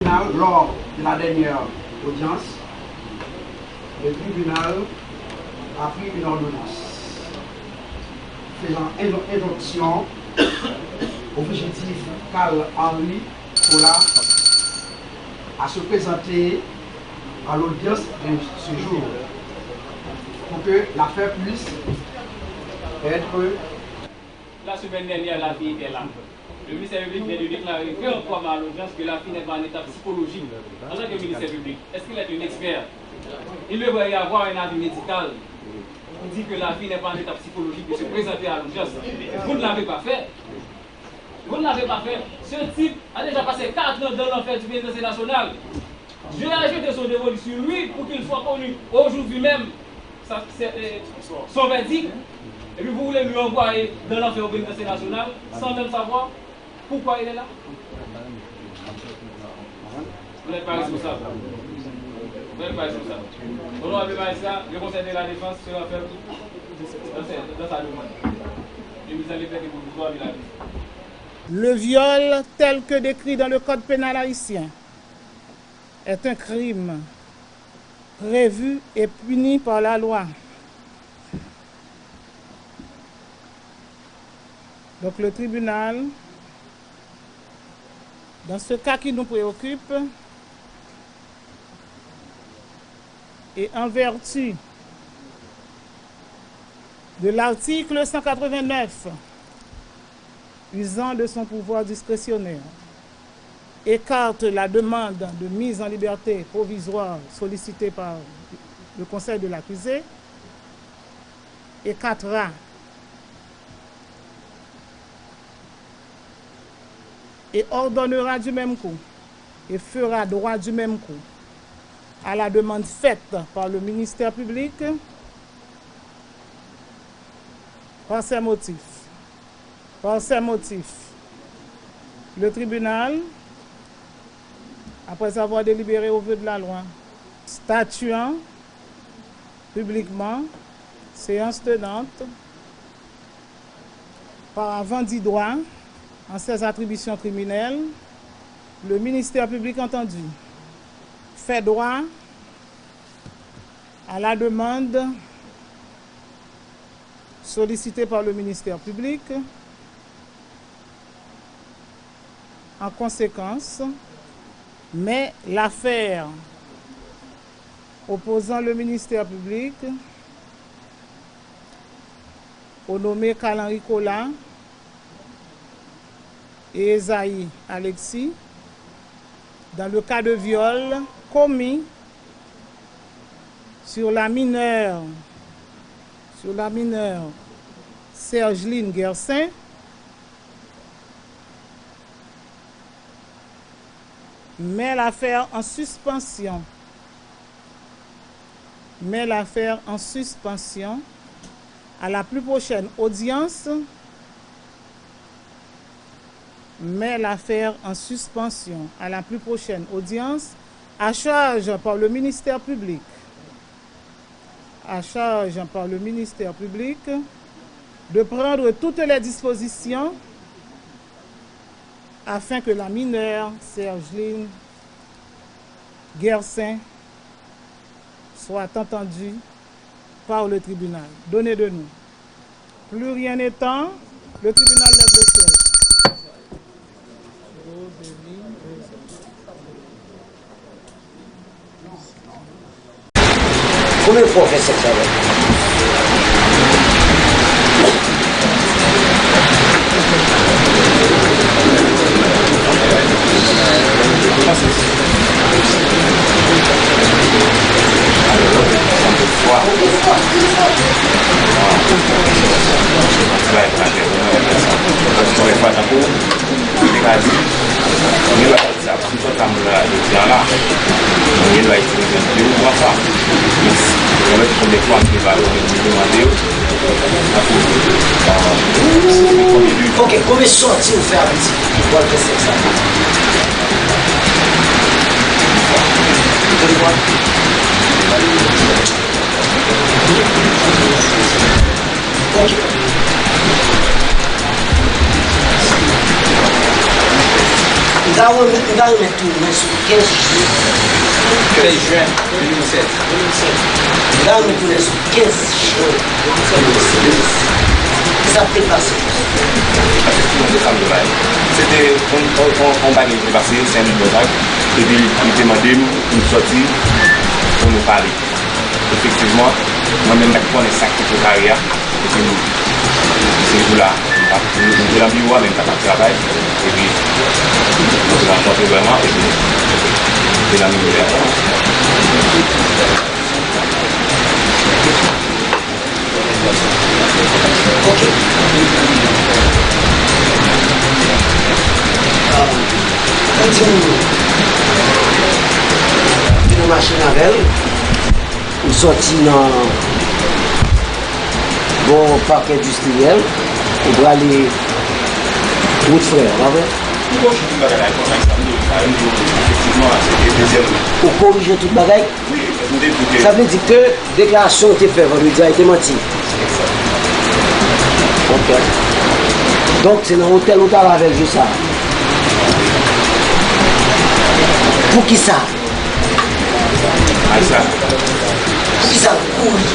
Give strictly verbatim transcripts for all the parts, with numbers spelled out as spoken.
Lors de la dernière audience, le tribunal a pris une ordonnance faisant injon- injonction au fugitif Carl Henry Colas à se présenter à l'audience de ce jour pour que l'affaire puisse être La semaine dernière, la fille était là. Le ministère public vient de déclarer vingt-trois à l'audience que la fille n'est pas en état psychologique. En tant que ministère public, est-ce qu'il est un expert? Il devrait y avoir un avis médical pour dire que la fille n'est pas en état psychologique de se présenter à l'audience. Vous ne l'avez pas fait. Vous ne l'avez pas fait. Ce type a déjà passé quatre ans dans l'enfer du pénitencier national. Dieu a jeté son dévolu sur lui pour qu'il soit connu aujourd'hui même sa- c'est, euh, son verdict. Et puis vous voulez lui envoyer dans l'enfer au pénitencier national sans même savoir pourquoi il est là. Vous n'êtes pas responsable. Vous n'êtes pas responsable. Honorable magistrat, le Conseil de la défense sera ferme dans sa, dans sa demande de mise en liberté provisoire de la vie. Le viol tel que décrit dans le Code pénal haïtien est un crime prévu et puni par la loi. Donc le tribunal, dans ce cas qui nous préoccupe, et en vertu de l'article cent quatre-vingt-neuf, usant de son pouvoir discrétionnaire, écarte la demande de mise en liberté provisoire sollicitée par le conseil de l'accusé, écartera et ordonnera du même coup et fera droit du même coup à la demande faite par le ministère public par ces motifs. Par ces motifs, le tribunal, après avoir délibéré au vu de la loi, statuant publiquement, séance tenante, par avant dit droit en ses attributions criminelles, le ministère public entendu fait droit à la demande sollicitée par le ministère public. En conséquence, mais l'affaire opposant le ministère public au nommé Carl Henry Colas et Esaïe Alexis dans le cas de viol commis sur la mineure, sur la mineure Sergeline Guercin, met l'affaire en suspension, met l'affaire en suspension à la plus prochaine audience, met l'affaire en suspension à la plus prochaine audience, à charge par le ministère public, à charge par le ministère public de prendre toutes les dispositions afin que la mineure Sergeline Guercin soit entendue par le tribunal. Donnez de nous. Plus rien n'étant, le tribunal lève le siège. Konbyen fwa w fè sèks avè l? Sa, m te ka di, gen lwa sa, m sot la, m la, jodi a la, mwen gen lwa itilize de ou twa fwa. Mwen wè konbyen fwa m te ba yo, mwen te mande yo, Ok, konbyen sòti ou fè avè ti fi pou al fè sèks avè l? Ok. M ta renmen, m ta renmen tounen sou kenz jen. Kenz jen de mil sèz. M ta renmen tounen sou kenz jen de mil sèz. Kisa k te pase? Pase tout moun se sa m te bay. Se te yon, yon, yon, yon bagay ki te pase, Senlwi Gonzag, epi li te mande m pou m sòti pou nou pale. Efektivman, mwen menm pa t konnen sa k te poko rive a. Epi, se jou la, m t ap, m te nan biwo a, men m t ap travay. Epi, nou te rankontre vrèman, epi, se nan mitan. Ok. Ah, ou di m, ou te nan machin avè l? Ou sòti nan bò pak endistriyèl, ou prale wout Frè, pa vre? Ou korije tout bagay la, konsa, sa m di w, sa m di w, efektivman, se te dezyèm. Ou korije tout bagay? Wi, m te di ke... Sa vle di ke deklarasyon ou te fè vandredi a, te manti? Ok. Donk, se nan otèl ou t al avè l jou sa a? Poukisa? Ak sa. Poukisa l kouri?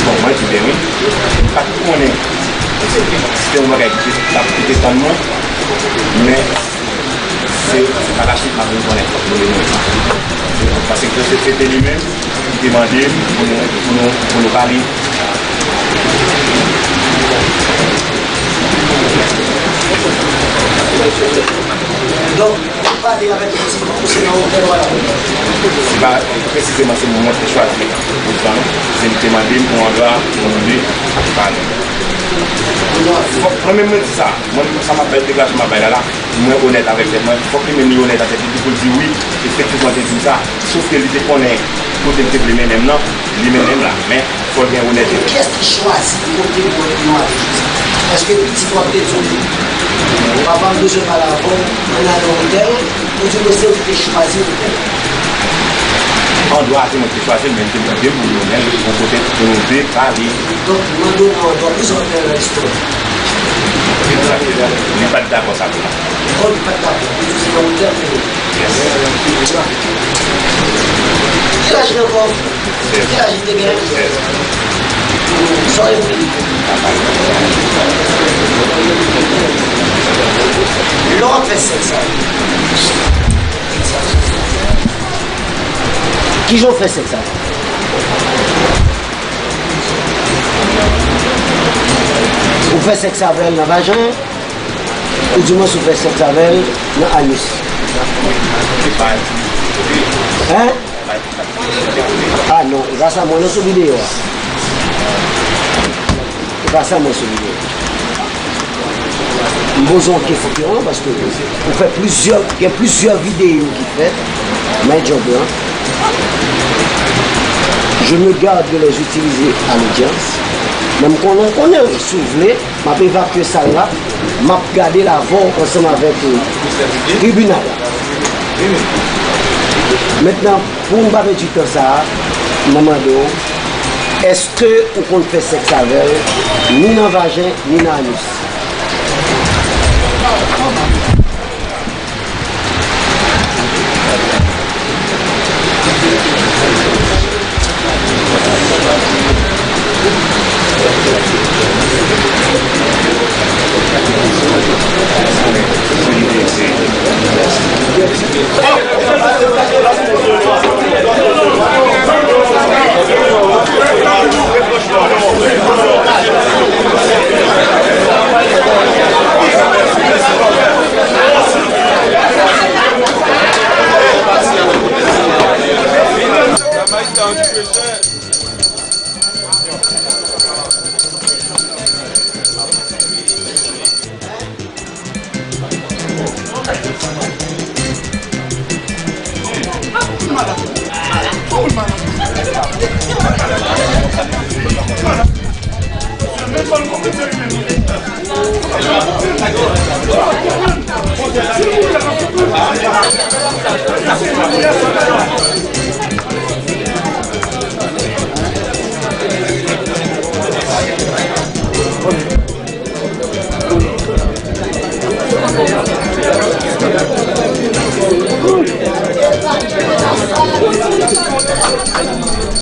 Bon, mwen di byen wi. M pa t konnen si se yon bagay ki te, ki te tann mwen, men se, se pa la swit m ap vin konnen kòk mwen menm. Paske se, se te li menm ki te mande m pou nou, pou nou, pou nou pale. Donk, ou pale avèk yon ti gwoup, ou se nan otèl w al avè l? Se pa presizeman se mwen ki chwazi pou sa non. Se li te mande m pou yon andwa pou nou de pale. Fòk mwen menm mwen di sa. Mwen menm sa m ap bay, deklarasyon m ap bay la la, mwen onèt avèk tèt mwen. Fòk li menm li onèt avèk tèt li pou l di wi, efektivman te di m sa. Sof ke li te konnen kote l te vle mennen m nan, li mennen m la. Men, fò l gen onètete. Kiyès ki chwazi kote pou yo ale jodi? Èske pitit w ap te di w, papa m bezwen pale avè w, ann ale nan otèl, oubyen se ou ki te chwazi otèl? Andwa a se mwen ki te chwazi l, men li te mande m pou nou mennen l yon kote pou nou de pale. Donk, mande w nan andwa, poukisa w te nan restoran? Li pa t dakò sa tou non. Oh, li pa t dakò. Li di w se nan otèl pou nou. Yes. Ki laj li ankò? Ki laj li te genyen? Sa w ye pou li? Lè w ap fè sèks avè l, kijan w fè sèks avè l? Ou fè sèks avè l nan vajen? Ou di mwen si w fè sèks avè l nan anis? Hein? Ah non, e pa sa mwen nan sou videyo a. E pa sa mwen sou videyo a. M poze yon kesyon paske ou fè plizyè, gen plizyè videyo ki fèt, men djòb lan. Je me garde de les utiliser à l'audience. Men m konnen, konnen, si w vle, m ap evakye sal la, m ap gade l avè w ansanm avèk, euh, tribinal la. Mentnan, pou n pa pèdi tan sa a, m ap mande w, èske ou konn fè sèks avè l, ni nan vajen, ni nan anis?